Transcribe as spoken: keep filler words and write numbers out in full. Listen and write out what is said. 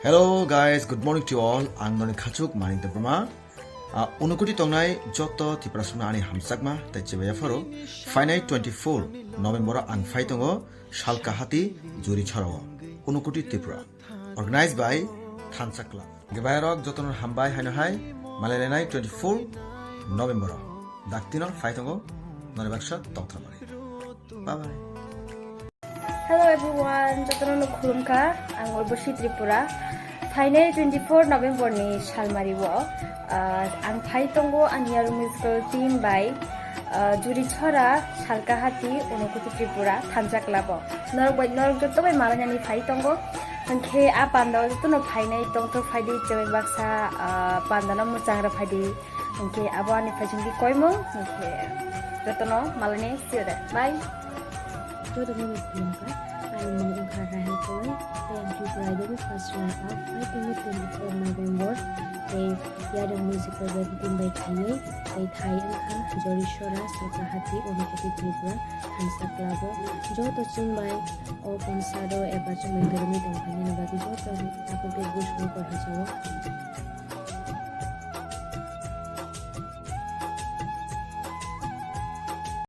Hello guys, good morning to all. Ang noni khachuk Manik Debbarma. Ah, Unukoti tongnai joto Tiprasano ani hamjakma tei chebaya pharo. Phainai twenty-four November ang phai tongo Salkahati Juri Chorao, Unukoti, Tripura. Organized by Thansa Club. Gebairok jotono hambai haino hai, malailenai twenty-four November. Daktino phai tongo, noni baksa tongthar mani. Bye bye. Hello everyone, jotono no khulumkha, ang Urbosi Tripura. Phainai twenty-four November ni salmari o, ah, ang phai tongo ani Yaru Musical Team bai, ah, Juri Chora, Salkahati, Unukoti, Tripura, Thansa Club o. Norok bai, norok joto bai malainani phai tongo. Hwnkhe a panda o jotono phainai tongthok phaidi, chwbai baksa, ah, panda no mwchang rw phaidi. Hwnkhe abo ani phaisingdi koimung, hwnkhe jotono malainai, see you there. Bye. Jotono no khulumkha, ani mung wngkha Rahel Koloi, tei ang Tripura Idol ni first runner up, phai tongo twenty-four November, tei Yaru Musical Team bai khaiwi, tei thai wngkha Juri Chora, Salkahati, Unukoti, Tripura, Thansa Club o. Joto chwng bai o concert o eba chwng bai kwrwngwi tongkha, nini bagwi joto takhuk tei buj khe kok hai sao.